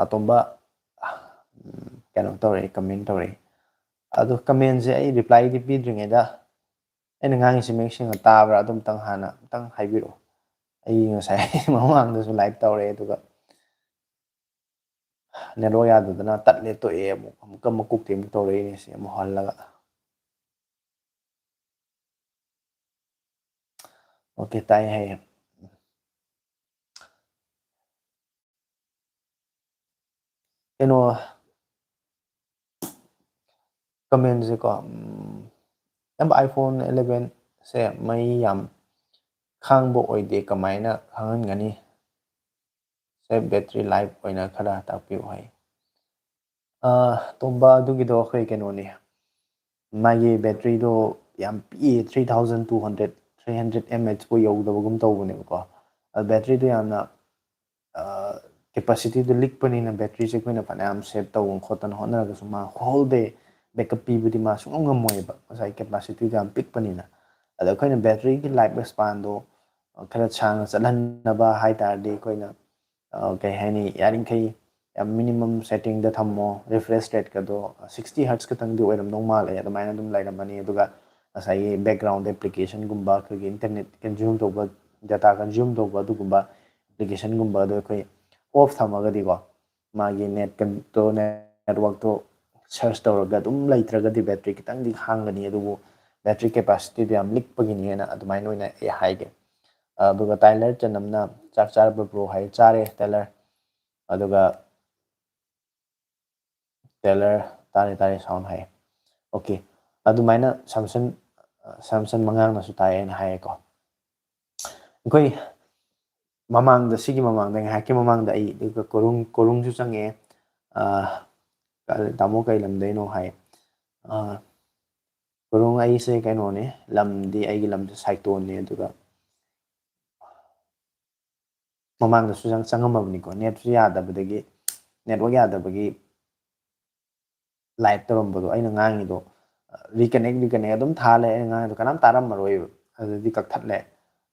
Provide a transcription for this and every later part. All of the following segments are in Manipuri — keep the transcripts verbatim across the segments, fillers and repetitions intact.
ꯑꯇꯣꯝꯕ ꯎꯝ, ꯀꯩꯅꯣ ꯇꯧꯔꯛꯑꯦ, ꯀꯃꯦꯟ ꯇꯧꯔꯛꯑꯦ꯫ ꯑꯗꯣ ꯀꯃꯦꯟꯁꯦ ꯑꯩ ꯔꯤꯄ꯭ꯂꯥꯏꯗꯤ ꯄꯤꯗ꯭ꯔꯤꯉꯩꯗ ꯑꯩꯅ ꯉꯥꯡꯉꯤꯁꯦ ꯃꯌꯦꯛ ꯁꯦꯡꯅ ꯇꯥꯕ꯭ꯔꯥ? ꯑꯗꯨꯝꯇꯪ ꯍꯥꯟꯅ ꯑꯝꯇꯪ ꯍꯥꯏꯕꯤꯔꯛꯑꯣ꯫ ꯑꯩ ꯉꯁꯥꯏ ꯃꯃꯥꯡꯗꯁꯨ ꯂꯥꯏꯚ ꯇꯧꯔꯦ, ꯑꯗꯨꯒ ꯅꯦꯠꯋꯥꯛ ꯌꯥꯗꯗꯅ ꯇꯠꯂꯦ, ꯇꯣꯛꯑꯦ꯫ ꯑꯃꯨꯛ ꯑꯃꯨꯛꯀ ꯃꯀꯣꯛꯇꯩ ꯑꯃꯨꯛ ꯇꯧꯔꯛꯏꯅꯦ ꯁꯤ ꯑꯃꯨꯛ ꯍꯜꯂꯒ꯫ ꯑꯣꯀꯦ, ꯇꯥꯏ ꯍꯥꯏꯌꯦ꯫ ꯀꯩꯅꯣ, ꯀꯃꯦꯟꯁꯦꯀꯣ, ꯎꯝ, ꯑꯥꯏꯐꯣꯟ ꯑꯦꯂꯦꯚꯦꯟꯁꯦ ꯃꯩ ꯌꯥꯝ ꯈꯥꯡꯕ ꯑꯣꯏꯗꯦ, ꯀꯃꯥꯏꯅ ꯈꯪꯍꯟꯒꯅꯤ? ꯁꯦ, ꯕꯦꯇ꯭ꯔꯤ ꯂꯥꯏꯐ ꯑꯣꯏꯅ ꯈꯔ ꯇꯥꯛꯄꯤꯌꯨ ꯍꯥꯏ꯫ ꯑ, ꯇꯣꯝꯕ, ꯑꯗꯨꯒꯤꯗꯣ ꯑꯩꯈꯣꯏ ꯀꯩꯅꯣꯅꯤ, ꯃꯥꯒꯤ ꯕꯦꯇ꯭ꯔꯤꯗꯣ ꯌꯥꯝ ꯄꯤꯛꯑꯦ, three thousand two hundred, three hundred mAh ꯐꯥꯎ ꯌꯧꯗꯕꯒꯨꯝ ꯇꯧꯕꯅꯦꯕꯀꯣ꯫ ꯑꯗꯣ ꯕꯦꯇ꯭ꯔꯤꯗꯣ ꯌꯥꯝꯅ, ꯑ, ꯀꯦꯄꯥꯁꯤꯇꯤꯗꯣ ꯂꯤꯛꯄꯅꯤꯅ ꯕꯦꯇ꯭ꯔꯤꯁꯦ ꯑꯩꯈꯣꯏꯅ ꯐꯅꯌꯥꯝ ꯁꯦꯞ ꯇꯧꯗꯅ ꯈꯣꯠꯇꯅ ꯍꯣꯠꯅꯔꯒꯁꯨ ꯃꯥ ꯍꯣꯜ ꯗꯦ ꯕꯦꯛꯀꯞ ꯄꯤꯕꯗꯤ ꯃꯥ ꯁꯨꯡꯉꯝ ꯉꯝꯃꯣꯏꯕ, ꯉꯁꯥꯏ ꯀꯦꯄꯥꯁꯤꯇꯤꯗꯣ ꯌꯥꯝ ꯄꯤꯛꯄꯅꯤꯅ꯫ ꯑꯗꯣ ꯑꯩꯈꯣꯏꯅ ꯕꯦꯇ꯭ꯔꯤꯒꯤ ꯂꯥꯏꯐ ꯁ꯭ꯄꯥꯟꯗꯣ, ꯑ, ꯈꯔ ꯁꯥꯡꯅ ꯆꯠꯍꯟꯅꯕ ꯍꯥꯏ ꯇꯥꯔꯗꯤ ꯑꯩꯈꯣꯏꯅ, ꯑ, ꯀꯩ ꯍꯥꯏꯅꯤ, ꯌꯥꯔꯤꯈꯩ ꯌꯥꯝ ꯃꯤꯅꯤꯃꯝ ꯁꯦꯠꯇꯤꯡꯗ ꯊꯝꯃꯣ꯫ ꯔꯤꯐ꯭ꯔꯦꯁ ꯔꯦꯠꯀꯗꯣ sixty hertz ꯈꯛꯇꯪꯗꯤ ꯑꯣꯏꯔꯝꯗꯧ ꯃꯥꯜꯂꯦ, ꯑꯗꯨꯃꯥꯏꯅ ꯑꯗꯨꯝ ꯂꯩꯔꯝꯃꯅꯤ꯫ ꯑꯗꯨꯒ ꯉꯁꯥꯏꯒꯤ ꯕꯦꯛꯒ꯭ꯔꯥꯎꯟꯗ ꯑꯦꯄ꯭ꯂꯤꯀꯦꯁꯟꯒꯨꯝꯕ, ꯑꯩꯈꯣꯏꯒꯤ ꯏꯟꯇꯔꯅꯦꯠ ꯀꯟꯖ꯭ꯌꯨꯝ ꯇꯧꯕ, ꯗꯦꯇꯥ ꯀꯟꯖ꯭ꯌꯨꯝ ꯇꯧꯕ ꯑꯗꯨꯒꯨꯝꯕ ꯑꯦꯄ꯭ꯂꯤꯀꯦꯁꯟꯒꯨꯝꯕ ꯑꯗꯣ ꯑꯩꯈꯣꯏ ꯑꯣꯐ ꯊꯝꯃꯒꯗꯤꯀꯣ, ꯃꯥꯒꯤ ꯅꯦꯠ ꯀꯟ-, ꯇꯣ, ꯅꯦꯠꯋꯥꯛꯇꯣ ꯁꯔꯆ ꯇꯧꯔꯒ ꯑꯗꯨꯝ ꯂꯩꯇ꯭ꯔꯒꯗꯤ ꯕꯦꯇ꯭ꯔꯤ ꯈꯤꯇꯪꯗꯤ ꯈꯥꯡꯒꯅꯤ, ꯑꯗꯨꯕꯨ ꯕꯦꯇ꯭ꯔꯤ ꯀꯦꯄꯥꯁꯤꯇꯤꯗꯣ ꯌꯥꯝ ꯂꯤꯛꯄꯒꯤꯅꯦꯅ ꯑꯗꯨꯃꯥꯏꯅ ꯑꯣꯏꯅ ꯑꯩ ꯍꯥꯏꯒꯦ꯫ ꯑꯗꯨꯒ ꯇꯥꯏꯂꯔ ꯆꯅꯝꯅ, "ꯆꯥꯛ ꯆꯥꯔꯕ ꯕ꯭ꯔꯣ?" ꯍꯥꯏ꯫ "ꯆꯥꯔꯦ ꯇꯥꯏꯂꯔ"꯫ ꯑꯗꯨꯒ ꯇꯦꯂꯔ, "ꯇꯥꯔꯦ, ꯇꯥꯔꯦ, ꯁꯥꯎꯟ" ꯍꯥꯏ꯫ ꯑꯣꯀꯦ꯫ ꯑꯗꯨꯃꯥꯏꯅ ꯁꯥꯝꯁꯟ, ꯁꯥꯝꯁꯟ ꯃꯉꯥꯡꯅꯁꯨ ꯇꯥꯏ ꯍꯥꯏꯅ ꯍꯥꯏꯌꯦꯀꯣ꯫ ꯑꯩꯈꯣꯏ ꯃꯃꯥꯡꯗ, ꯁꯤꯒꯤ ꯃꯃꯥꯡꯗ, ꯉꯥꯏꯍꯥꯛꯀꯤ ꯃꯃꯥꯡꯗ ꯑꯩ ꯑꯗꯨꯒ ꯀꯣꯔꯨꯡ, ꯀꯣꯔꯨꯡꯁꯨ ꯆꯪꯉꯛꯑꯦ꯫ ꯑ, "ꯇꯥꯃꯣ ꯀꯩ ꯂꯝꯗꯩꯅꯣ?" ꯍꯥꯏ꯫ ꯑ, "ꯀꯣꯔꯨꯡ, ꯑꯩꯁꯦ ꯀꯩꯅꯣꯅꯦ, ꯂꯝꯗꯤ, ꯑꯩꯒꯤ ꯂꯝꯁꯦ ꯁꯥꯏꯇꯣꯟꯅꯦ, ꯑꯗꯨꯒ ꯃꯃꯥꯡꯗꯁꯨ ꯆꯪ-, ꯆꯪꯉꯝꯃꯕꯅꯤꯀꯣ, ꯅꯦꯠꯁꯨ ꯌꯥꯗꯕꯗꯒꯤ, ꯅꯦꯠꯋꯥꯛ ꯌꯥꯗꯕꯒꯤ ꯂꯥꯏꯚ ꯇꯧꯔꯝꯕꯗꯣ, ꯑꯩꯅ ꯉꯥꯡꯉꯤꯗꯣ reconnect, reconnect ꯑꯗꯨꯝ ꯊꯥ ꯂꯩ꯫ ꯑꯩꯅ ꯉꯥꯡꯉꯤꯗꯣ ꯀꯅꯥꯝ ꯇꯥꯔꯝꯃꯔꯣꯏꯕ, ꯑꯗꯨꯗꯤ ꯀꯛꯊꯠꯂꯦ꯫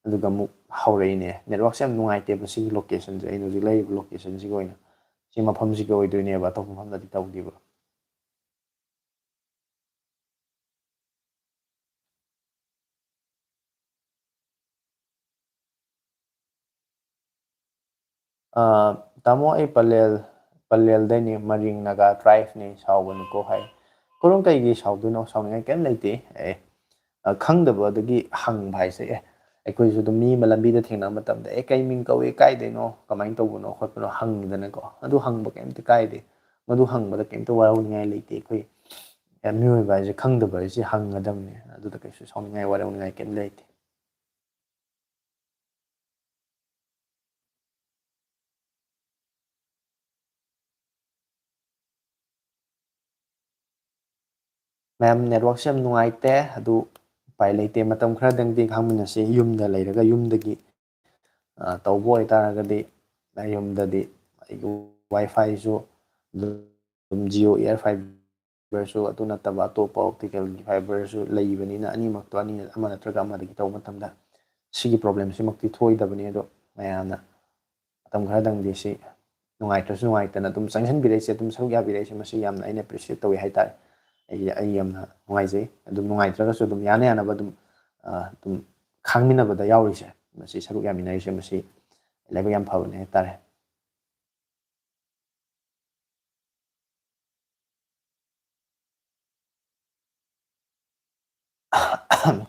ꯑꯗꯨꯒ ꯑꯃꯨꯛ ꯍꯧꯔꯛꯏꯅꯦ꯫ ꯅꯦꯠꯋꯥꯛꯁꯦ ꯌꯥꯝ ꯅꯨꯡꯉꯥꯏꯇꯦꯕ ꯁꯤꯒꯤ ꯂꯣꯀꯦꯁꯟꯁꯦ, ꯑꯩꯅ ꯍꯧꯖꯤꯛ ꯂꯩꯔꯤꯕ ꯂꯣꯀꯦꯁꯟꯁꯤꯒꯤ ꯑꯣꯏꯅ꯫ ꯁꯤ ꯃꯐꯝꯁꯤꯒꯤ ꯑꯣꯏꯗꯣꯏꯅꯦꯕ, ꯑꯇꯣꯞꯄ ꯃꯐꯝꯗꯗꯤ ꯇꯧꯗꯦꯕ꯫ ꯑ, "ꯇꯥꯃꯣ, ꯑꯩ ꯄꯂꯦꯜ, ꯄꯂꯦꯜꯗꯩꯅꯤ, ꯃꯔꯤꯡ ꯅꯥꯒꯥ tribeꯅꯤ, ꯁꯥꯎꯒꯅꯨꯀꯣ" ꯍꯥꯏ꯫ ꯈꯨꯔꯨꯝ, ꯀꯩꯒꯤ ꯁꯥꯎꯗꯣꯏꯅꯣ? ꯁꯥꯎꯅꯤꯡꯉꯥꯏ ꯀꯩꯝ ꯂꯩꯇꯦ꯫ ꯑꯦ, ꯑ, ꯈꯪꯗꯕꯗꯒꯤ ꯍꯪꯕ ꯍꯥꯏꯁꯦ, ꯑꯦ, ꯑꯩꯈꯣꯏꯁꯨ ꯑꯗꯨꯝ ꯃꯤ ꯑꯃ ꯂꯝꯕꯤꯗ ꯊꯦꯡꯅꯕ ꯃꯇꯝꯗ, "ꯑꯦ, ꯀꯩ ꯃꯤꯡ ꯀꯧꯏ, ꯀꯥꯏꯗꯩꯅꯣ, ꯀꯃꯥꯏꯅ ꯇꯧꯕꯅꯣ ꯈꯣꯠꯄꯅꯣ?" ꯍꯪꯉꯤꯗꯅꯀꯣ꯫ ꯑꯗꯨ ꯍꯪꯕ ꯀꯩꯝꯇ ꯀꯥꯏꯗꯦ꯫ ꯃꯗꯨ ꯍꯪꯕꯗ ꯀꯩꯝꯇ ꯋꯥꯔꯧꯅꯤꯡꯉꯥꯏ ꯂꯩꯇꯦ꯫ ꯑꯩꯈꯣꯏ, ꯑꯦ, ꯃꯤꯑꯣꯏꯕ ꯍꯥꯏꯁꯦ ꯈꯪꯗꯕ ꯍꯥꯏꯁꯦ ꯍꯪꯒꯗꯕꯅꯦ꯫ ꯑꯗꯨꯗ ꯀꯩꯁꯨ ꯁꯥꯎꯅꯤꯡꯉꯥꯏ, ꯋꯥꯔꯧꯅꯤꯡꯉꯥꯏ ꯀꯩꯝ ꯂꯩꯇꯦ꯫ ꯃꯌꯥꯝ, networkꯁꯦ ꯌꯥꯝ ꯅꯨꯡꯉꯥꯏꯇꯦ, ꯑꯗꯨ ꯎꯄꯥꯏ ꯂꯩꯇꯦ꯫ ꯃꯇꯝ ꯈꯔꯗꯪꯗꯤ ꯈꯥꯡꯃꯤꯟꯅꯁꯤ꯫ ꯌꯨꯝꯗ ꯂꯩꯔꯒ ꯌꯨꯝꯗꯒꯤ, ꯑ, ꯇꯧꯕ ꯑꯣꯏꯇꯥꯔꯒꯗꯤ, ꯑꯩ ꯌꯨꯝꯗꯗꯤ ꯑꯩꯒꯤ WiFiꯁꯨ ꯑꯗꯨꯝ Jio Air Fiberꯁꯨ, ꯑꯗꯨ ꯅꯠꯇꯕ ꯑꯇꯣꯞꯄ opticalꯒꯤ fiberꯁꯨ ꯂꯩꯕꯅꯤꯅ, ꯑꯅꯤꯃꯛꯇꯣ ꯑꯅꯤ, ꯑꯃ ꯅꯠꯇ꯭ꯔꯒ ꯑꯃꯗꯒꯤ ꯇꯧꯕ ꯃꯇꯝꯗ ꯁꯤꯒꯤ problemꯁꯤꯃꯛꯇꯤ ꯊꯣꯛꯑꯣꯏꯗꯕꯅꯤ꯫ ꯑꯗꯣ ꯃꯌꯥꯝꯅ ꯃꯇꯝ ꯈꯔꯗꯪꯗꯤ ꯁꯤ ꯅꯨꯡꯉꯥꯏꯇ꯭ꯔꯁꯨ ꯅꯨꯡꯉꯥꯏꯇꯅ ꯑꯗꯨꯝ ꯆꯪꯁꯤꯟꯕꯤꯔꯛꯏꯁꯦ, ꯑꯗꯨꯝ ꯁꯔꯨꯛ ꯌꯥꯕꯤꯔꯛꯏꯁꯦ, ꯃꯁꯤ ꯌꯥꯝꯅ ꯑꯩꯅ appreciate ꯇꯧꯏ ꯍꯥꯏꯇꯥꯔꯦ꯫ ꯑꯩ, ꯑꯩ ꯌꯥꯝꯅ ꯅꯨꯡꯉꯥꯏꯖꯩ꯫ ꯑꯗꯨꯝ ꯅꯨꯡꯉꯥꯏꯇ꯭ꯔꯒꯁꯨ ꯑꯗꯨꯝ ꯌꯥꯅ ꯌꯥꯅꯕ ꯑꯗꯨꯝ, ꯑ, ꯑꯗꯨꯝ ꯈꯥꯡꯃꯤꯟꯅꯕꯗ ꯌꯥꯎꯔꯤꯁꯦ, ꯃꯁꯤ ꯁꯔꯨꯛ ꯌꯥꯃꯤꯟꯅꯔꯤꯁꯦ, ꯃꯁꯤ ꯂꯥꯏꯕꯛ ꯌꯥꯝ ꯐꯕꯅꯦ ꯍꯥꯏꯇꯥꯔꯦ꯫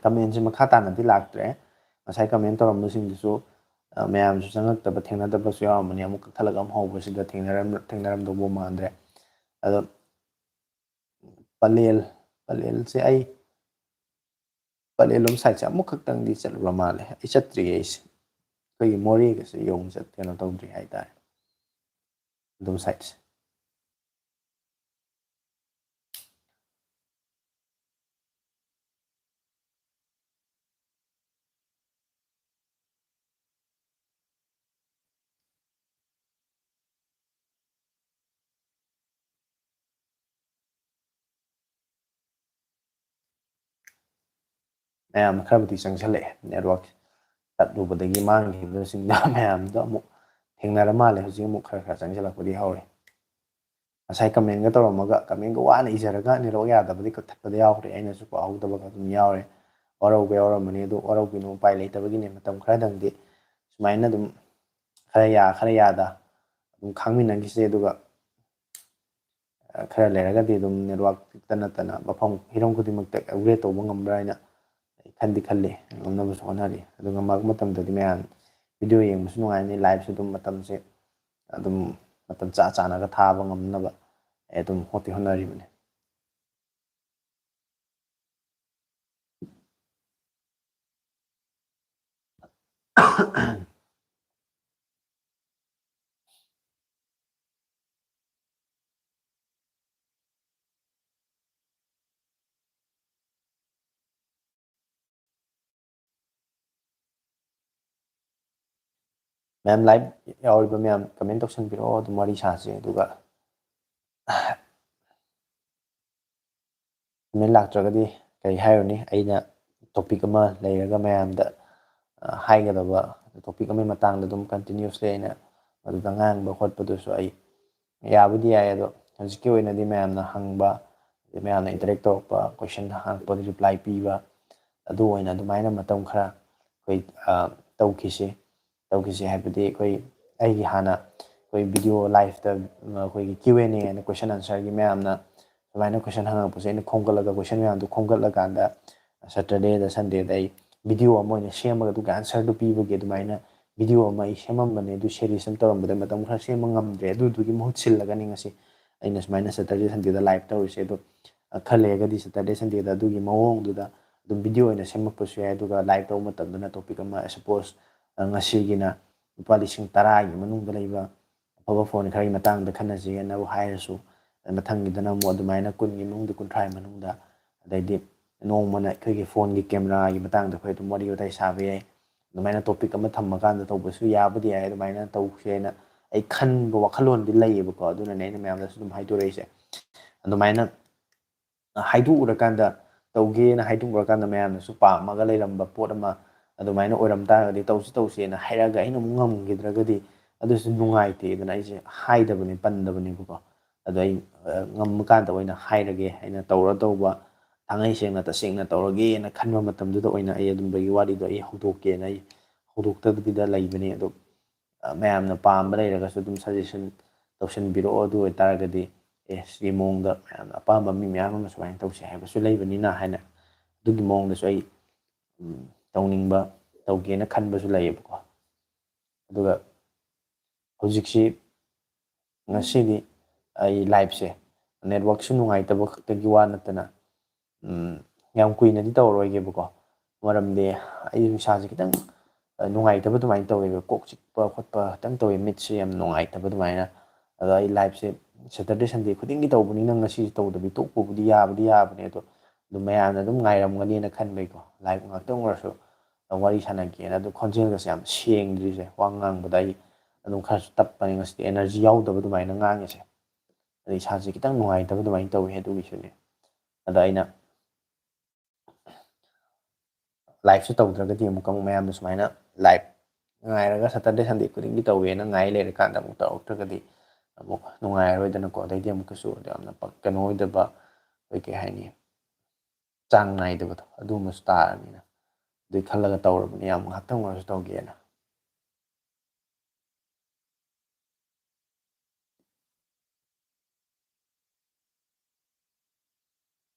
Commentꯁꯦ ꯃꯈꯥ ꯇꯥꯅꯗꯤ ꯂꯥꯛꯇ꯭ꯔꯦ꯫ ꯉꯁꯥꯏ comment ꯇꯧꯔꯝꯕꯁꯤꯡꯗꯨꯁꯨ, ꯑ, ꯃꯌꯥꯝꯁꯨ ꯆꯪꯉꯛꯇꯕ, ꯊꯦꯡꯅꯗꯕꯁꯨ ꯌꯥꯎꯔꯝꯕꯅꯤ꯫ ꯑꯃꯨꯛ ꯀꯛꯊꯠꯂꯒ ꯑꯃꯨꯛ ꯍꯧꯕꯁꯤꯗ ꯊꯦꯡꯅꯔꯝ-, ꯊꯦꯡꯅꯔꯝꯗꯧꯕ ꯃꯥꯟꯗ꯭ꯔꯦ꯫ ꯑꯗꯣ ꯄꯂꯦꯜ, ꯄꯂꯦꯜꯁꯦ ꯑꯩ, ꯄꯂꯦꯜꯂꯣꯝ sideꯁꯦ ꯑꯃꯨꯛꯈꯛꯇꯪꯗꯤ ꯆꯠꯂꯨꯔ ꯃꯥꯜꯂꯦ꯫ ꯑꯩ ꯆꯠꯇ꯭ꯔꯤ ꯑꯩꯁꯦ꯫ ꯑꯩꯈꯣꯏꯒꯤ ꯃꯣꯔꯦꯒꯁꯦ ꯌꯧꯅ ꯆꯠ-, ꯀꯩꯅꯣ ꯇꯧꯗ꯭ꯔꯤ ꯍꯥꯏꯇꯥꯔꯦ꯫ ꯑꯗꯣꯝ sideꯁꯦ꯫ ꯃꯌꯥꯝ ꯈꯔꯕꯨꯗꯤ ꯆꯪꯁꯜꯂꯛꯑꯦ, network ꯇꯠꯂꯨꯕꯗꯒꯤ ꯃꯥꯡꯈꯤꯕꯁꯤꯡꯗꯣ ꯃꯌꯥꯝꯗꯣ ꯑꯃꯨꯛ ꯊꯦꯡꯅꯔ ꯃꯥꯜꯂꯦ꯫ ꯍꯧꯖꯤꯛ ꯑꯃꯨꯛ ꯈꯔ ꯈꯔ ꯆꯪꯁꯤꯜꯂꯛꯄꯗꯤ ꯍꯧꯔꯦ꯫ ꯉꯁꯥꯏ comment ꯒ ꯇꯧꯔꯝꯃꯒ, comment ꯒ ꯋꯥꯅ ꯏꯖꯔꯒ network ꯌꯥꯗꯕꯗꯤ ꯀꯛꯊꯠꯄꯗ ꯌꯥꯎꯈ꯭ꯔꯦ꯫ ꯑꯩꯅꯁꯨ ꯄꯥꯍꯧꯗꯕꯒ ꯑꯗꯨꯝ ꯌꯥꯎꯔꯦ꯫ ꯋꯥꯔꯧꯕ ꯌꯥꯎꯔꯝꯃꯅꯤ, ꯑꯗꯨ ꯋꯥꯔꯧꯕꯤꯅꯨ, ꯎꯄꯥꯏ ꯂꯩꯇꯕꯒꯤꯅꯦ꯫ ꯃꯇꯝ ꯈꯔꯗꯪꯗꯤ ꯁꯨꯃꯥꯏꯅ ꯑꯗꯨꯝ ꯈꯔ ꯌꯥ ꯈꯔ ꯌꯥꯗ ꯑꯗꯨꯝ ꯈꯥꯡꯃꯤꯟꯅꯈꯤꯁꯦ꯫ ꯑꯗꯨꯒ, ꯑ, ꯈꯔ ꯂꯩꯔꯒꯗꯤ ꯑꯗꯨꯝ network ꯇ ꯅꯠꯇꯅ ꯃꯐꯝ ꯍꯤꯔꯝ ꯈꯨꯗꯤꯡꯃꯛꯇ upgrade ꯇꯧꯕ ꯉꯝꯕ꯭ꯔꯥ ꯍꯥꯏꯅ ꯑꯩ ꯈꯟꯗꯤ ꯈꯜꯂꯤ, ꯉꯝꯅꯕꯁꯨ ꯍꯣꯠꯅꯔꯤ꯫ ꯑꯗꯨ ꯉꯝꯃꯛꯄ ꯃꯇꯝꯗꯗꯤ ꯃꯌꯥꯝ video ꯌꯦꯡꯕꯁꯨ ꯅꯨꯡꯉꯥꯏꯅꯤ, live ꯁꯨ ꯑꯗꯨꯝ ꯃꯇꯝꯁꯦ ꯑꯗꯨꯝ ꯃꯇꯝ ꯆꯥ ꯆꯥꯅꯒ ꯊꯥꯕ ꯉꯝꯅꯕ ꯑꯩ ꯑꯗꯨꯝ ꯍꯣꯠꯇꯤ ꯍꯣꯠꯅꯔꯤꯕꯅꯤ꯫ ꯃꯌꯥꯝ live ꯌꯥꯎꯔꯤꯕ ꯃꯌꯥꯝ comment ꯇꯧꯁꯟꯕꯤꯔꯛꯑꯣ, ꯑꯗꯨꯝ ꯋꯥꯔꯤ ꯁꯥꯁꯦ꯫ ꯑꯗꯨꯒ comment ꯂꯥꯛꯇ꯭ꯔꯒꯗꯤ ꯀꯔꯤ ꯍꯥꯏꯔꯨꯅꯤ? ꯑꯩꯅ topic ꯑꯃ ꯂꯩꯔꯒ ꯃꯌꯥꯝꯗ, ꯑ, ꯍꯥꯏꯒꯗꯕ topic ꯑꯃꯒꯤ ꯃꯇꯥꯡꯗ ꯑꯗꯨꯝ continuously ꯑꯩꯅ ꯃꯗꯨꯗ ꯉꯥꯡꯕ ꯈꯣꯠꯄꯗꯨꯁꯨ ꯑꯩ ꯌꯥꯕꯨꯗꯤ ꯌꯥꯏ, ꯑꯗꯣ ꯍꯧꯖꯤꯛꯀꯤ ꯑꯣꯏꯅꯗꯤ ꯃꯌꯥꯝꯅ ꯍꯪꯕ, ꯑꯗꯩ ꯃꯌꯥꯝꯅ interact ꯇꯧꯔꯛꯄ, question ꯍꯪꯉꯛꯄꯗ reply ꯄꯤꯕ, ꯑꯗꯨ ꯑꯣꯏꯅ ꯑꯗꯨꯃꯥꯏꯅ ꯃꯇꯝ ꯈꯔ ꯑꯩꯈꯣꯏ, ꯑ, ꯇꯧꯈꯤꯁꯤ꯫ ꯇꯧꯈꯤꯁꯤ ꯍꯥꯏꯕꯗꯤ ꯑꯩꯈꯣꯏ, ꯑꯩꯒꯤ ꯍꯥꯟꯅ ꯑꯩꯈꯣꯏ video live ꯇ, ꯑ, ꯑꯩꯈꯣꯏꯒꯤ Q and A ꯍꯥꯏꯅ question answer ꯒꯤ ꯃꯌꯥꯝꯅ ꯁꯨꯃꯥꯏꯅ question ꯍꯪꯉꯛꯄꯁꯦ ꯑꯩꯅ ꯈꯣꯝꯒꯠꯂꯒ, question ꯃꯌꯥꯝꯗꯨ ꯈꯣꯝꯒꯠꯂꯀꯥꯟꯗ Saturday ꯗ, Sunday ꯗ ꯑꯩ video ꯑꯃ ꯑꯣꯏꯅ ꯁꯦꯝꯃꯒ ꯑꯗꯨꯒꯤ answer ꯗꯨ ꯄꯤꯕꯒꯤ ꯑꯗꯨꯃꯥꯏꯅ video ꯑꯃ ꯑꯩ ꯁꯦꯝꯃꯝꯕꯅꯦ꯫ ꯑꯗꯨ series ꯑꯃ ꯇꯧꯔꯝꯕꯗ ꯃꯇꯝ ꯈꯔ ꯁꯦꯝꯕ ꯉꯝꯗ꯭ꯔꯦ꯫ ꯑꯗꯨꯗꯨꯒꯤ ꯃꯍꯨꯠ ꯁꯤꯜꯂꯒꯅꯤ ꯉꯁꯤ ꯑꯩꯅ ꯁꯨꯃꯥꯏꯅ Saturday, Sunday ꯗ live ꯇꯧꯔꯤꯁꯦ꯫ ꯑꯗꯣ, ꯑ, ꯈꯔ ꯂꯩꯔꯒꯗꯤ Saturday, Sunday ꯗ ꯑꯗꯨꯒꯤ ꯃꯑꯣꯡꯗꯨꯗ ꯑꯗꯨꯝ video ꯑꯣꯏꯅ ꯁꯦꯝꯃꯛꯄꯁꯨ ꯌꯥꯏ꯫ ꯑꯗꯨꯒ live ꯇꯧꯕ ꯃꯇꯝꯗꯅ topic ꯑꯃ, suppose, ꯑ, ꯉꯁꯤꯒꯤꯅ ꯂꯨꯄꯥ ꯂꯤꯁꯤꯡ ꯇꯔꯥꯒꯤ ꯃꯅꯨꯡꯗ ꯂꯩꯕ ꯑꯐꯕ phone ꯈꯔꯒꯤ ꯃꯇꯥꯡꯗ ꯈꯟꯅꯁꯦꯅꯕꯨ ꯍꯥꯏꯔꯁꯨ, ꯃꯊꯪꯒꯤꯗꯅ ꯑꯃꯨꯛ ꯑꯗꯨꯃꯥꯏꯅ ꯀꯨꯟꯒꯤ ꯃꯅꯨꯡꯗ, ꯀꯨꯟꯊ꯭ꯔꯥꯒꯤ ꯃꯅꯨꯡꯗ, ꯑꯗꯩꯗꯤ ꯅꯣꯡꯃꯅ ꯑꯩꯈꯣꯏꯒꯤ phone ꯒꯤ camera ꯒꯤ ꯃꯇꯥꯡꯗ ꯑꯩꯈꯣꯏ ꯑꯗꯨꯝ ꯋꯥꯔꯤ ꯋꯥꯇꯥꯏ ꯁꯥꯕ ꯌꯥꯏ꯫ ꯑꯗꯨꯃꯥꯏꯅ topic ꯑꯃ ꯊꯝꯃꯀꯥꯟꯗ ꯇꯧꯕꯁꯨ ꯌꯥꯕꯨꯗꯤ ꯌꯥꯏ꯫ ꯑꯗꯨꯃꯥꯏꯅ ꯇꯧꯁꯦꯅ ꯑꯩ ꯈꯟꯕ ꯋꯥꯈꯜꯂꯣꯟꯗꯤ ꯂꯩꯌꯦꯕꯀꯣ꯫ ꯑꯗꯨꯅꯅꯦ ꯑꯩꯅ ꯃꯌꯥꯝꯗꯁꯨ ꯑꯗꯨꯝ ꯍꯥꯏꯗꯣꯔꯛꯏꯁꯦ꯫ ꯑꯗꯨꯃꯥꯏꯅ ꯍꯥꯏꯗꯣꯛꯎꯔꯀꯥꯟꯗ, ꯇꯧꯒꯦꯅ ꯍꯥꯏꯗꯣꯛꯎꯔꯀꯥꯟꯗ ꯃꯌꯥꯝꯅꯁꯨ ꯄꯥꯝꯃꯒ ꯂꯩꯔꯝꯕ ꯄꯣꯠ ꯑꯃ ꯑꯗꯨꯃꯥꯏꯅ ꯑꯣꯏꯔꯝ ꯇꯥꯔꯒꯗꯤ, ꯇꯧꯁꯤ ꯇꯧꯁꯦꯅ ꯍꯥꯏꯔꯛꯑꯒ ꯑꯩꯅ ꯑꯃꯨꯛ ꯉꯝꯈꯤꯗ꯭ꯔꯒꯗꯤ, ꯑꯗꯨꯁꯨ ꯅꯨꯡꯉꯥꯏꯇꯦꯗꯅ ꯑꯩꯁꯦ ꯍꯥꯏꯗꯕꯅꯦ, ꯄꯟꯗꯕꯅꯦꯕꯀꯣ꯫ ꯑꯗꯣ ꯑꯩ, ꯑ, ꯉꯝꯃꯀꯥꯟꯗ ꯑꯣꯏꯅ ꯍꯥꯏꯔꯒꯦ, ꯑꯩꯅ ꯇꯧꯔ ꯇꯧꯕ, ꯊꯥꯡꯉꯩ ꯁꯦꯡꯅ ꯇꯁꯦꯡꯅ ꯇꯧꯔꯒꯦꯅ ꯈꯟꯕ ꯃꯇꯝꯗꯨꯗ ꯑꯣꯏꯅ ꯑꯩ ꯑꯗꯨꯝꯕꯒꯤ ꯋꯥꯔꯤꯗꯣ ꯑꯩ ꯍꯧꯗꯣꯛꯀꯦꯅ ꯑꯩ ꯍꯧꯗꯣꯛꯇꯕꯤꯗ ꯂꯩꯕꯅꯦ꯫ ꯑꯗꯣ, ꯑ, ꯃꯌꯥꯝꯅ ꯄꯥꯝꯕ ꯂꯩꯔꯒꯁꯨ ꯑꯗꯨꯝ suggestion ꯇꯧꯁꯟꯕꯤꯔꯛꯑꯣ꯫ ꯑꯗꯨ ꯑꯣꯏꯇꯥꯔꯒꯗꯤ, ꯑꯦ, ꯁꯤꯒꯤ ꯃꯑꯣꯡꯗ ꯃꯌꯥꯝꯅ ꯑꯄꯥꯝꯕ ꯃꯤ ꯃꯌꯥꯝ ꯑꯃ ꯁꯨꯃꯥꯏꯅ ꯇꯧꯁꯦ ꯍꯥꯏꯕꯁꯨ ꯂꯩꯕꯅꯤꯅ ꯍꯥꯏꯅ, ꯑꯗꯨꯒꯤ ꯃꯑꯣꯡꯗꯁꯨ ꯑꯩ, ꯎꯝ, ꯇꯧꯅꯤꯡꯕ, ꯇꯧꯒꯦꯅ ꯈꯟꯕꯁꯨ ꯂꯩꯌꯦꯕꯀꯣ꯫ ꯑꯗꯨꯒ ꯍꯧꯖꯤꯛꯁꯤ, ꯉꯁꯤꯗꯤ ꯑꯩ liveꯁꯦ networkꯁꯨ ꯅꯨꯡꯉꯥꯏꯇꯕ ꯈꯛꯇꯒꯤ ꯋꯥ ꯅꯠꯇꯅ, ꯎꯝ, ꯌꯥꯝ ꯀꯨꯏꯅꯗꯤ ꯇꯧꯔꯔꯣꯏꯒꯦꯕꯀꯣ꯫ ꯃꯔꯝꯗꯤ ꯑꯩ ꯏꯁꯥꯁꯦ ꯈꯤꯇꯪ, ꯑ, ꯅꯨꯡꯉꯥꯏꯇꯕ ꯑꯗꯨꯃꯥꯏꯅ ꯇꯧꯋꯦꯕ, ꯀꯣꯛ ꯆꯤꯛꯄ ꯈꯣꯠꯄ ꯈꯤꯇꯪ ꯇꯧꯋꯦ, ꯃꯤꯠꯁꯦ ꯌꯥꯝ ꯅꯨꯡꯉꯥꯏꯇꯕ ꯑꯗꯨꯃꯥꯏꯅ꯫ ꯑꯗꯣ ꯑꯩ liveꯁꯦ Saturday Sunday ꯈꯨꯗꯤꯡꯒꯤ ꯇꯧꯕꯅꯤꯅ ꯉꯁꯤꯁꯦ ꯇꯧꯗꯕꯤ ꯇꯣꯛꯄꯕꯨꯗꯤ ꯌꯥꯕꯨꯗꯤ ꯌꯥꯕꯅꯦ, ꯑꯗꯣ ꯑꯗꯨꯝ ꯃꯌꯥꯝꯅ ꯑꯗꯨꯝ ꯉꯥꯏꯔꯝꯒꯅꯤꯅ ꯈꯟꯕꯩꯀꯣ, live ꯉꯥꯛꯇꯪ ꯑꯣꯏꯔꯁꯨ ꯋꯥꯔꯤ ꯁꯥꯟꯅꯒꯦꯅ꯫ ꯑꯗꯣ ꯈꯣꯟꯖꯦꯜꯒꯁꯦ ꯌꯥꯝ ꯁꯦꯡꯗ꯭ꯔꯤꯁꯦ, ꯋꯥ ꯉꯥꯡꯕꯗ ꯑꯩ ꯑꯗꯨꯝ ꯈꯔꯁꯨ ꯇꯞꯄꯅꯦ ꯉꯁꯤꯗꯤ, energy ꯌꯥꯎꯗꯕ ꯑꯗꯨꯃꯥꯏꯅ ꯉꯥꯡꯉꯤꯁꯦ꯫ ꯑꯗꯩ ꯏꯁꯥꯁꯦ ꯈꯤꯇꯪ ꯅꯨꯡꯉꯥꯏꯇꯕ ꯑꯗꯨꯃꯥꯏꯅ ꯇꯧꯋꯤ, ꯑꯗꯨꯒꯤꯁꯨꯅꯦ꯫ ꯑꯗ ꯑꯩꯅ liveꯁꯨ ꯇꯧꯗ꯭ꯔꯒꯗꯤ ꯑꯃꯨꯛꯀ ꯑꯃꯨꯛ ꯃꯌꯥꯝꯅ ꯁꯨꯃꯥꯏꯅ live ꯉꯥꯏꯔꯒ Saturday Sunday ꯈꯨꯗꯤꯡꯒꯤ ꯇꯧꯋꯦꯅ ꯉꯥꯏ ꯂꯩꯔꯀꯥꯟꯗ ꯑꯃꯨꯛ ꯇꯧꯔꯛꯇ꯭ꯔꯒꯗꯤ ꯑꯃꯨꯛ ꯅꯨꯡꯉꯥꯏꯔꯔꯣꯏꯗꯅꯀꯣ꯫ ꯑꯗꯩꯗꯤ ꯑꯃꯨꯛꯀꯁꯨ ꯌꯥꯝꯅ ꯄꯛ-, ꯀꯩꯅꯣ ꯑꯣꯏꯗꯕ, ꯑꯩꯈꯣꯏ ꯀꯩ ꯍꯥꯏꯅꯤ, ꯆꯥꯡ ꯅꯥꯏꯗꯕꯗꯣ ꯑꯗꯨꯒꯨꯝꯕꯁꯨ ꯇꯥꯔꯅꯤꯅ꯫ ꯑꯗꯨꯏ ꯈꯜꯂꯒ ꯇꯧꯔꯕꯅꯤ, ꯌꯥꯝ ꯉꯥꯏꯍꯥꯛꯇꯪ ꯑꯣꯏꯔꯁꯨ ꯇꯧꯒꯦꯅ꯫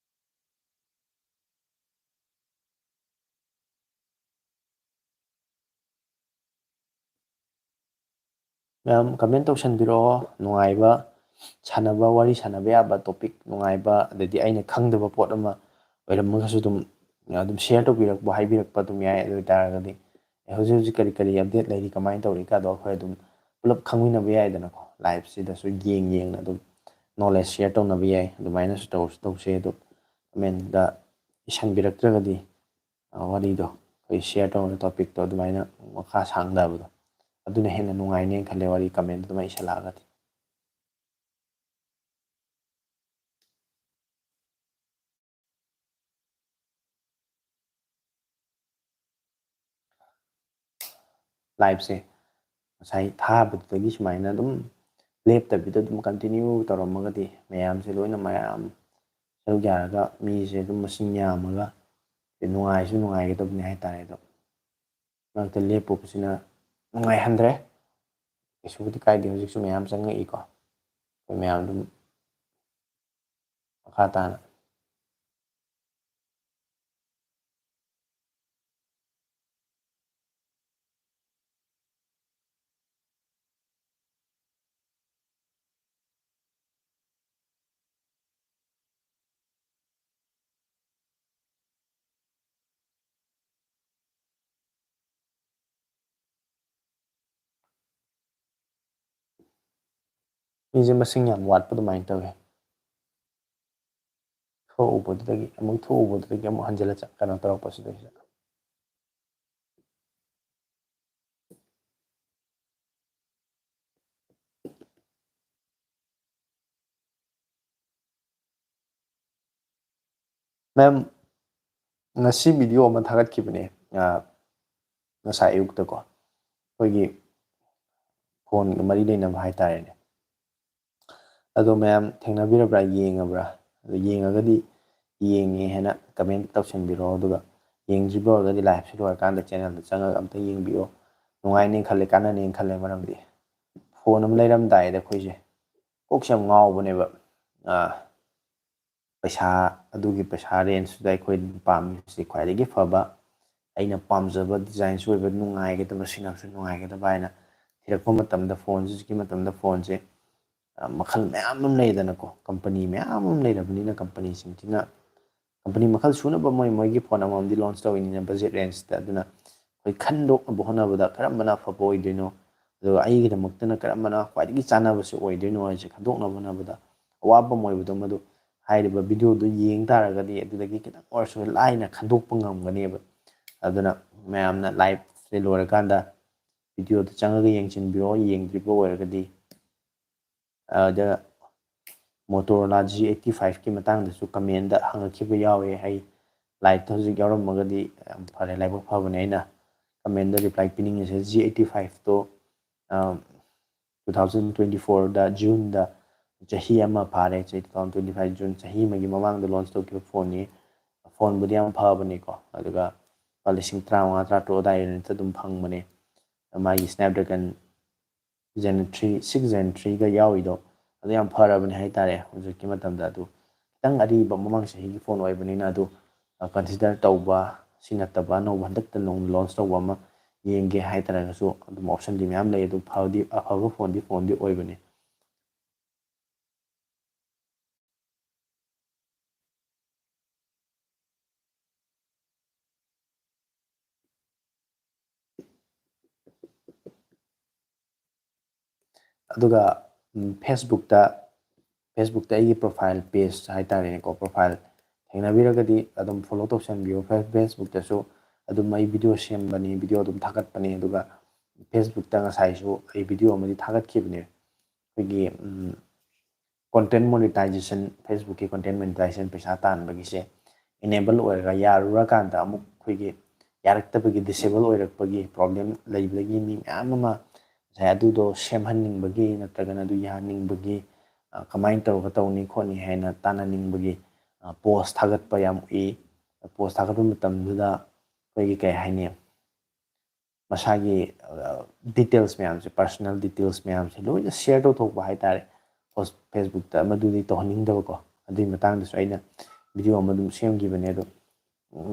ꯃꯌꯥꯝ comment ꯇꯧꯁꯟꯕꯤꯔꯛꯑꯣ, ꯅꯨꯡꯉꯥꯏꯕ, ꯁꯥꯟꯅꯕ, ꯋꯥꯔꯤ ꯁꯥꯟꯅꯕ ꯌꯥꯕ topic ꯅꯨꯡꯉꯥꯏꯕ, ꯑꯗꯩꯗꯤ ꯑꯩꯅ ꯈꯪꯗꯕ ꯄꯣꯠ ꯑꯃ ꯑꯣꯏꯔꯝꯃꯒꯁꯨ ꯑꯗꯨꯝ, ꯑꯗꯨꯝ share ꯇꯧꯕꯤꯔꯛꯄ, ꯍꯥꯏꯕꯤꯔꯛꯄ ꯑꯗꯨꯝ ꯌꯥꯏ꯫ ꯑꯗꯨ ꯑꯣꯏꯇꯥꯔꯒꯗꯤ, ꯑꯦ, ꯍꯧꯖꯤꯛ ꯍꯧꯖꯤꯛ ꯀꯔꯤ ꯀꯔꯤ update ꯂꯩꯔꯤ, ꯀꯃꯥꯏꯅ ꯇꯧꯔꯤ ꯀꯥꯗꯣ ꯑꯩꯈꯣꯏ ꯑꯗꯨꯝ ꯄꯨꯂꯞ ꯈꯪꯃꯤꯟꯅꯕ ꯌꯥꯏꯗꯅꯀꯣ꯫ Liveꯁꯤꯗꯁꯨ ꯌꯦꯡ ꯌꯦꯡꯅ ꯑꯗꯨꯝ knowledge share ꯇꯧꯅꯕ ꯌꯥꯏ꯫ ꯑꯗꯨꯃꯥꯏꯅꯁꯨ ꯇꯧꯁꯨ ꯇꯧꯁꯦ꯫ ꯑꯗꯨ commentꯗ ꯏꯁꯟꯕꯤꯔꯛꯇ꯭ꯔꯒꯗꯤ, ꯑ, ꯋꯥꯔꯤꯗꯣ ꯑꯩꯈꯣꯏ share ꯇꯧꯅꯕ topicꯇꯣ ꯑꯗꯨꯃꯥꯏꯅ ꯃꯈꯥ ꯁꯥꯡꯊꯕꯗꯣ ꯑꯗꯨꯅ ꯍꯦꯟꯅ ꯅꯨꯡꯉꯥꯏꯅꯦꯅ ꯈꯜꯂꯦ, ꯋꯥꯔꯤ comment ꯑꯗꯨꯃꯥꯏꯅ ꯏꯁꯜꯂꯛꯑꯒꯗꯤ꯫ Liveꯁꯦ ꯉꯁꯥꯏ ꯊꯥꯕꯗꯨꯗꯒꯤ ꯁꯨꯃꯥꯏꯅ ꯑꯗꯨꯝ ꯂꯦꯞꯇꯕꯤꯗ ꯑꯗꯨꯝ continue ꯇꯧꯔꯝꯃꯒꯗꯤ, ꯃꯌꯥꯝꯁꯦ ꯂꯣꯏꯅ ꯃꯌꯥꯝ ꯁꯔꯨꯛ ꯌꯥꯔꯒ ꯃꯤꯁꯦ ꯑꯗꯨꯝ ꯃꯁꯤꯡ ꯌꯥꯝꯃꯒ ꯅꯨꯡꯉꯥꯏꯁꯨ ꯅꯨꯡꯉꯥꯏꯒꯗꯕꯅꯤ ꯍꯥꯏꯇꯥꯔꯦ꯫ ꯑꯗꯣ ꯃꯔꯛꯇ ꯂꯦꯞꯄꯨꯕꯁꯤꯅ ꯅꯨꯡꯉꯥꯏꯍꯟꯗ꯭ꯔꯦ꯫ ꯀꯩꯁꯨꯕꯨꯗꯤ ꯀꯥꯏꯗꯦ, ꯍꯧꯖꯤꯛꯁꯨ ꯃꯌꯥꯝ ꯆꯪꯉꯛꯏꯀꯣ꯫ ꯑꯩꯈꯣꯏ ꯃꯌꯥꯝ ꯑꯗꯨꯝ ꯃꯈꯥ ꯇꯥꯅ꯫ ꯃꯤꯁꯦ ꯃꯁꯤꯡ ꯌꯥꯝ ꯋꯥꯠꯄ ꯑꯗꯨꯃꯥꯏꯅ ꯇꯧꯋꯦ꯫ ꯊꯣꯛꯎꯕꯗꯨꯗꯒꯤ ꯑꯃꯨꯛ, ꯊꯣꯛꯎꯕꯗꯨꯗꯒꯤ ꯑꯃꯨꯛ ꯍꯟꯖꯤꯜꯂ ꯆꯠ-, ꯀꯩꯅꯣ ꯇꯧꯔꯛꯄꯁꯤꯗꯩꯁꯤꯗ꯫ ꯃꯦꯝ, ꯉꯁꯤ ꯚꯤꯗꯤꯑꯣ ꯑꯃ ꯊꯥꯒꯠꯈꯤꯕꯅꯦ, ꯑ, ꯉꯁꯥꯏ ꯑꯌꯨꯛꯇꯀꯣ, ꯑꯩꯈꯣꯏꯒꯤ ꯐꯣꯟꯒ ꯃꯔꯤ ꯂꯩꯅꯕ ꯍꯥꯏꯇꯥꯔꯦꯅꯦ꯫ ꯑꯗꯣ ꯃꯌꯥꯝ ꯊꯦꯡꯅꯕꯤꯔꯕ꯭ꯔꯥ, ꯌꯦꯡꯉꯕ꯭ꯔꯥ? ꯑꯗꯣ ꯌꯦꯡꯉꯒꯗꯤ ꯌꯦꯡꯉꯦ ꯍꯥꯏꯅ ꯀꯃꯦꯟ ꯇꯧꯁꯟꯕꯤꯔꯣ, ꯑꯗꯨꯒ ꯌꯦꯡꯗ꯭ꯔꯤꯕ ꯑꯣꯏꯔꯒꯗꯤ ꯂꯥꯏꯞꯁꯤ ꯂꯣꯏꯔꯀꯥꯟꯗ ꯆꯦꯅꯦꯜꯗ ꯆꯪꯉꯒ ꯑꯝꯇ ꯌꯦꯡꯕꯤꯌꯣ꯫ ꯅꯨꯡꯉꯥꯏꯅꯦꯅ ꯈꯜꯂꯦ, ꯀꯥꯟꯅꯅꯦꯅ ꯈꯜꯂꯦ, ꯃꯔꯝꯗꯤ ꯐꯣꯟ ꯑꯃ ꯂꯩꯔꯝꯗꯥꯏꯗ ꯑꯩꯈꯣꯏꯁꯦ ꯀꯣꯛꯁꯦ ꯌꯥꯝ ꯉꯥꯎꯕꯅꯦꯕ꯫ ꯑꯥ, ꯄꯩꯁꯥ, ꯑꯗꯨꯒꯤ ꯄꯩꯁꯥ ꯔꯦꯟꯖꯇꯨꯗ ꯑꯩꯈꯣꯏꯅ ꯄꯥꯝꯃꯤꯁꯤ ꯈ꯭ꯋꯥꯏꯗꯒꯤ ꯐꯕ, ꯑꯩꯅ ꯄꯥꯝꯖꯕ ꯗꯤꯖꯥꯏꯟꯁꯨ ꯑꯣꯏꯕ, ꯅꯨꯡꯉꯥꯏꯒꯗꯕ, ꯁꯤꯖꯤꯟꯅꯕꯁꯨ ꯅꯨꯡꯉꯥꯏꯒꯗꯕ ꯍꯥꯏꯅ ꯊꯤꯔꯛꯄ ꯃꯇꯝꯗ, ꯐꯣꯟꯁꯦ ꯍꯧꯖꯤꯛꯀꯤ ꯃꯇꯝꯗ ꯐꯣꯟꯁꯦ, ꯑ, ꯃꯈꯜ ꯃꯌꯥꯝ ꯑꯃ ꯂꯩꯗꯅꯀꯣ, ꯀꯝꯄꯅꯤ ꯃꯌꯥꯝ ꯑꯃ ꯂꯩꯔꯕꯅꯤꯅ, ꯀꯝꯄꯅꯤꯁꯤꯡꯁꯤꯅ ꯀꯝꯄꯅꯤ ꯃꯈꯜ ꯁꯨꯅꯕ ꯃꯣꯏ ꯃꯣꯏꯒꯤ ꯐꯣꯟ ꯑꯃꯃꯝꯗꯤ ꯂꯣꯟꯁ ꯇꯧꯔꯤꯅꯤꯅ ꯕꯖꯦꯠ ꯔꯦꯟꯖꯇ꯫ ꯑꯗꯨꯅ ꯑꯩꯈꯣꯏ ꯈꯟꯗꯣꯛꯅꯕ ꯍꯣꯠꯅꯕꯗ ꯀꯔꯝꯕꯅ ꯑꯐꯕ ꯑꯣꯏꯗꯣꯏꯅꯣ, ꯑꯗꯨꯒ ꯑꯩꯒꯤꯗꯃꯛꯇꯅ ꯀꯔꯝꯕꯅ ꯈ꯭ꯋꯥꯏꯗꯒꯤ ꯆꯥꯟꯅꯕꯁꯦ ꯑꯣꯏꯗꯣꯏꯅꯣ ꯍꯥꯏꯁꯦ ꯈꯟꯗꯣꯛꯅꯕ ꯍꯣꯠꯅꯕꯗ ꯑꯋꯥꯕ ꯑꯃ ꯑꯣꯏꯕꯗꯣ, ꯃꯗꯨ ꯍꯥꯏꯔꯤꯕ ꯚꯤꯗꯤꯑꯣꯗꯨ ꯌꯦꯡ ꯇꯥꯔꯒꯗꯤ ꯑꯗꯨꯗꯒꯤ ꯈꯤꯇꯪ ꯑꯣꯏꯔꯁꯨ ꯂꯥꯏꯅ ꯈꯟꯗꯣꯛꯄ ꯉꯝꯒꯅꯦꯕ꯫ ꯑꯗꯨꯅ ꯃꯌꯥꯝꯅ ꯂꯥꯏꯞꯁꯦ ꯂꯣꯏꯔꯀꯥꯟꯗ ꯚꯤꯗꯤꯑꯣꯗ ꯆꯪꯉꯒ ꯌꯦꯡꯁꯤꯟꯕꯤꯔꯣ, ꯌꯦꯡꯗ꯭ꯔꯤꯕ ꯑꯣꯏꯔꯒꯗꯤ꯫ ꯑꯗ Motorola G eighty five ꯀꯤ ꯃꯇꯥꯡꯗꯁꯨ ꯀꯃꯦꯟꯗ ꯍꯪꯉꯛꯈꯤꯕ ꯌꯥꯎꯋꯦ꯫ ꯑꯩ ꯂꯥꯏꯞꯇ ꯍꯧꯖꯤꯛ ꯌꯥꯎꯔꯝꯃꯒꯗꯤ ꯌꯥꯝ ꯐꯔꯦ, ꯂꯥꯏꯕꯛ ꯐꯕꯅꯦ꯫ ꯑꯩꯅ ꯀꯃꯦꯟꯗ ꯔꯤꯄ꯭ꯂꯥꯏ ꯄꯤꯅꯤꯡꯉꯤꯁꯦ, G eighty five to two thousand twenty ꯐꯣꯔꯗ ꯖꯨꯟꯗ ꯆꯍꯤ ꯑꯃ ꯐꯥꯔꯦ, ꯆꯍꯤ two thousand twenty five June ꯆꯍꯤ ꯑꯃꯒꯤ ꯃꯃꯥꯡꯗ ꯂꯣꯟꯁ ꯇꯧꯈꯤꯕ ꯐꯣꯟꯅꯤ꯫ ꯐꯣꯟꯕꯨꯗꯤ ꯌꯥꯝ ꯐꯕꯅꯤꯀꯣ, ꯑꯗꯨꯒ ꯂꯨꯄꯥ ꯂꯤꯁꯤꯡ ꯇꯔꯥꯃꯉꯥ ꯇꯔꯥꯇꯔꯨꯛ ꯑꯗꯥꯏ ꯔꯦꯟꯖꯇ ꯑꯗꯨꯝ ꯐꯪꯕꯅꯦ꯫ ꯃꯥꯒꯤ ꯁ꯭ꯅꯦꯞꯗ꯭ꯔꯦꯒꯟ ꯖꯦꯟ ꯊ꯭ꯔꯤ, ꯁꯤꯛꯁ ꯖꯦꯟ ꯊ꯭ꯔꯤꯒ ꯌꯥꯎꯔꯤꯗꯣ, ꯑꯗꯨ ꯌꯥꯝ ꯐꯔꯕꯅꯦ ꯍꯥꯏꯇꯥꯔꯦ ꯍꯧꯖꯤꯛꯀꯤ ꯃꯇꯝꯗ꯫ ꯑꯗꯨ ꯈꯤꯇꯪ ꯑꯔꯤꯕ, ꯃꯃꯥꯡ ꯆꯍꯤꯒꯤ ꯐꯣꯟ ꯑꯣꯏꯕꯅꯤꯅ, ꯑꯗꯨ ꯀꯟꯁꯤꯗꯔ ꯇꯧꯕ, ꯁꯤ ꯅꯠꯇꯕ ꯑꯅꯧꯕ ꯍꯟꯗꯛꯇ ꯅꯧꯅ ꯂꯣꯟꯁ ꯇꯧꯕ ꯑꯃ ꯌꯦꯡꯒꯦ ꯍꯥꯏꯇꯥꯔꯒꯁꯨ, ꯑꯗꯨꯝ ꯑꯣꯞꯁꯟꯗꯤ ꯃꯌꯥꯝ ꯂꯩ꯫ ꯑꯗꯨ ꯐꯗꯤ, ꯑꯐꯕ ꯐꯣꯟꯗꯤ, ꯐꯣꯟꯗꯤ ꯑꯣꯏꯕꯅꯤ꯫ ꯑꯗꯨꯒ, ꯎꯝ, Facebook-ꯇ, Facebook-ꯇ ꯑꯩꯒꯤ profile page ꯍꯥꯏꯇꯥꯔꯦꯅꯦꯀꯣ, profile ꯊꯦꯡꯅꯕꯤꯔꯒꯗꯤ ꯑꯗꯨꯝ follow ꯇꯧꯁꯟꯕꯤꯌꯨ꯫ ꯐꯦ-, Facebook-ꯇꯁꯨ ꯑꯗꯨꯝ ꯑꯩ video ꯁꯦꯝꯕꯅꯤ, video ꯑꯗꯨꯝ ꯊꯥꯒꯠꯄꯅꯤ꯫ ꯑꯗꯨꯒ Facebook-ꯇ ꯉꯁꯥꯏꯁꯨ ꯑꯩ video ꯑꯃꯗꯤ ꯊꯥꯒꯠꯈꯤꯕꯅꯦ꯫ ꯑꯩꯈꯣꯏꯒꯤ, ꯎꯝ, content monetization, Facebook-ꯀꯤ content monetization ꯄꯩꯁꯥ ꯇꯥꯟꯕꯒꯤꯁꯦ enable ꯑꯣꯏꯔꯒ, ꯌꯥꯔꯨꯔꯀꯥꯟꯗ ꯑꯃꯨꯛ ꯑꯩꯈꯣꯏꯒꯤ ꯌꯥꯔꯛꯇꯕꯒꯤ, disable ꯑꯣꯏꯔꯛꯄꯒꯤ problem ꯂꯩꯕꯗꯒꯤ ꯃꯤ ꯃꯌꯥꯝ ꯑꯃ ꯉꯁꯥꯏ ꯑꯗꯨꯗꯣ ꯁꯦꯝꯍꯟꯅꯤꯡꯕꯒꯤ ꯅꯠꯇ꯭ꯔꯒꯅ ꯑꯗꯨ ꯌꯥꯍꯟꯅꯤꯡꯕꯒꯤ, ꯑ, ꯀꯃꯥꯏꯅ ꯇꯧꯔꯒ ꯇꯧꯅꯤ ꯈꯣꯠꯅꯤ ꯍꯥꯏꯅ ꯇꯥꯟꯅꯅꯤꯡꯕꯒꯤ, ꯑ, post ꯊꯥꯒꯠꯄ ꯌꯥꯝ ꯎꯏ꯫ Post ꯊꯥꯒꯠꯄ ꯃꯇꯝꯗꯨꯗ ꯑꯩꯈꯣꯏꯒꯤ ꯀꯩ ꯍꯥꯏꯅꯤ, ꯃꯁꯥꯒꯤ, ꯑ, details ꯃꯌꯥꯝꯁꯦ, personal details ꯃꯌꯥꯝꯁꯦ ꯂꯣꯏꯅ share ꯇꯧꯊꯣꯛꯄ ꯍꯥꯏꯇꯥꯔꯦ꯫ ꯍꯣꯁ-, Facebook-ꯇ ꯃꯗꯨꯗꯤ ꯇꯧꯍꯟꯅꯤꯡꯗꯕꯀꯣ꯫ ꯑꯗꯨꯒꯤ ꯃꯇꯥꯡꯗꯁꯨ ꯑꯩꯅ video ꯑꯃ ꯑꯗꯨꯝ ꯁꯦꯝꯈꯤꯕꯅꯦ꯫ ꯑꯗꯣ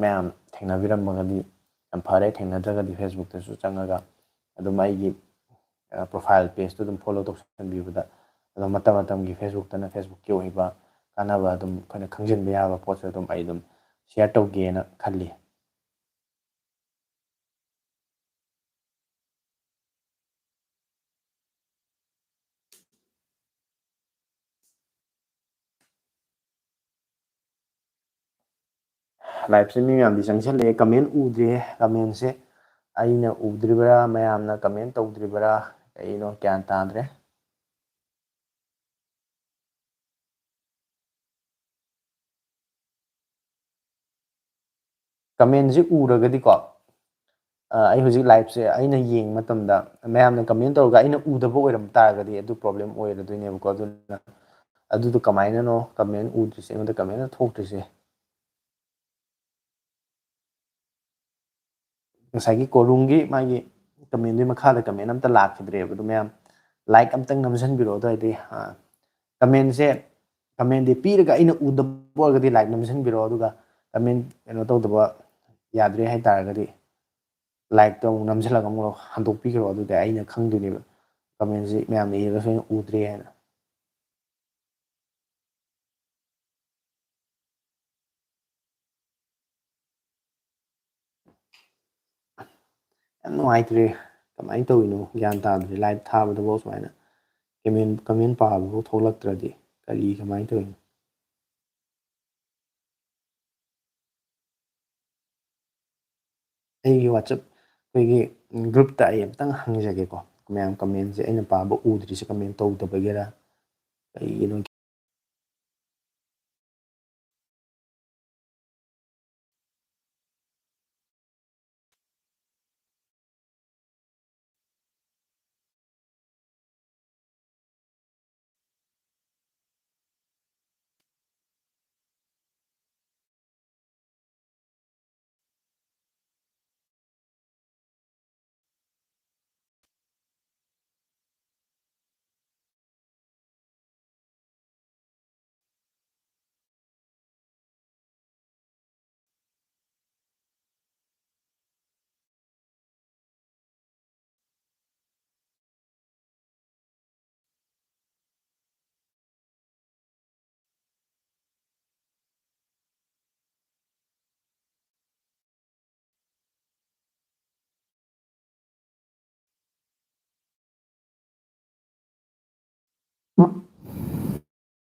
ꯃꯌꯥꯝ ꯊꯦꯡꯅꯕꯤꯔꯝꯃꯒꯗꯤ ꯌꯥꯝ ꯐꯔꯦ, ꯊꯦꯡꯅꯗ꯭ꯔꯒꯗꯤ Facebook-ꯇꯁꯨ ꯆꯪꯉꯒ ꯑꯗꯨꯝ ꯑꯩꯒꯤ, ꯑ, profile page-ꯇꯨ ꯑꯗꯨꯝ follow ꯇꯧꯁꯟꯕꯤꯕꯗ, ꯑꯗꯨꯝ ꯃꯇꯝ ꯃꯇꯝꯒꯤ Facebook-ꯇꯅ Facebook-ꯀꯤ ꯑꯣꯏꯕ ꯀꯥꯟꯅꯕ ꯑꯗꯨꯝ ꯑꯩꯈꯣꯏꯅ ꯈꯪꯖꯤꯟꯕ ꯌꯥꯕ ꯄꯣꯠꯁꯨ ꯑꯗꯨꯝ ꯑꯩ ꯑꯗꯨꯝ share ꯇꯧꯒꯦꯅ ꯈꯜꯂꯤ꯫ Live-ꯁꯦ ꯃꯤ ꯃꯌꯥꯝꯗꯤ ꯆꯪꯁꯜꯂꯛꯑꯦ, comment ꯎꯗ꯭ꯔꯤꯌꯦ꯫ Comment-ꯁꯦ ꯑꯩꯅ ꯎꯗ꯭ꯔꯤꯕ꯭ꯔꯥ, ꯃꯌꯥꯝꯅ comment ꯇꯧꯗ꯭ꯔꯤꯕ꯭ꯔꯥ, ꯀꯩꯅꯣ ꯒ꯭ꯌꯥꯟ ꯇꯥꯗ꯭ꯔꯦ꯫ Comment-ꯁꯦ ꯎꯔꯒꯗꯤꯀꯣ, ꯑ, ꯑꯩ ꯍꯧꯖꯤꯛ live ꯁꯦ ꯑꯩꯅ ꯌꯦꯡꯕ ꯃꯇꯝꯗ ꯃꯌꯥꯝꯅ comment ꯇꯧꯔꯒ ꯑꯩꯅ ꯎꯗꯕ ꯑꯣꯏꯔꯝ ꯇꯥꯔꯒꯗꯤ ꯑꯗꯨ problem ꯑꯣꯏꯔꯗꯣꯏꯅꯦꯕꯀꯣ꯫ ꯑꯗꯨꯅ ꯑꯗꯨꯗꯣ ꯀꯃꯥꯏꯅꯅꯣ comment ꯎꯗ꯭ꯔꯤꯁꯦ, ꯑꯩꯉꯣꯟꯗ comment ꯊꯣꯛꯇ꯭ꯔꯤꯁꯦ? ꯉꯁꯥꯏꯒꯤ ꯀꯣꯔꯨꯡꯒꯤ ꯃꯥꯒꯤ comment ꯗꯨꯒꯤ ꯃꯈꯥꯗ comment ꯑꯝꯇ ꯂꯥꯛꯈꯤꯗ꯭ꯔꯦꯕ꯫ ꯑꯗꯨ ꯃꯌꯥꯝ like ꯑꯝꯇꯪ ꯅꯝꯁꯤꯟꯕꯤꯔꯛꯑꯣ꯫ ꯑꯗꯨ ꯑꯣꯏꯔꯗꯤ, ꯑ, comment ꯁꯦ, comment ꯗꯤ ꯄꯤꯔꯒ ꯑꯩꯅ ꯎꯗꯕ ꯑꯣꯏꯔꯒꯗꯤ like ꯅꯝꯁꯤꯟꯕꯤꯔꯛꯑꯣ꯫ ꯑꯗꯨꯒ comment ꯀꯩꯅꯣ ꯇꯧꯗꯕ, ꯌꯥꯗ꯭ꯔꯦ ꯍꯥꯏ ꯇꯥꯔꯒꯗꯤ like ꯇꯣ ꯑꯃꯨꯛ ꯅꯝꯁꯤꯜꯂꯒ ꯑꯃꯨꯛ ꯍꯟꯗꯣꯛꯄꯤꯈ꯭ꯔꯣ꯫ ꯑꯗꯨꯗꯤ ꯑꯩꯅ ꯈꯪꯗꯣꯏꯅꯦꯕ comment ꯁꯤ ꯃꯌꯥꯝꯅ ꯏꯔꯒꯁꯨ ꯑꯩꯅ ꯎꯗ꯭ꯔꯦ ꯍꯥꯏꯅ꯫ ꯌꯥꯝ ꯅꯨꯡꯉꯥꯏꯇ꯭ꯔꯦ꯫ ꯀꯃꯥꯏꯅ ꯇꯧꯔꯤꯅꯣ ꯒ꯭ꯌꯥꯟ ꯇꯥꯗ꯭ꯔꯦ꯫ Live ꯊꯥꯕꯗꯐꯥꯎ ꯁꯨꯃꯥꯏꯅ comment, comment ꯄꯥꯕꯐꯥꯎ ꯊꯣꯛꯂꯛꯇ꯭ꯔꯗꯤ ꯀꯔꯤ, ꯀꯃꯥꯏꯅ ꯇꯧꯔꯤꯅꯣ? ꯑꯩꯒꯤ WhatsApp ꯑꯩꯈꯣꯏꯒꯤ group ꯇ ꯑꯩ ꯑꯝꯇꯪ ꯍꯪꯖꯒꯦꯀꯣ꯫ ꯃꯌꯥꯝ comment ꯁꯦ ꯑꯩꯅ ꯄꯥꯕ ꯎꯗ꯭ꯔꯤꯁꯦ comment ꯇꯧꯗꯕꯒꯤꯔ ꯀꯩꯒꯤꯅꯣ?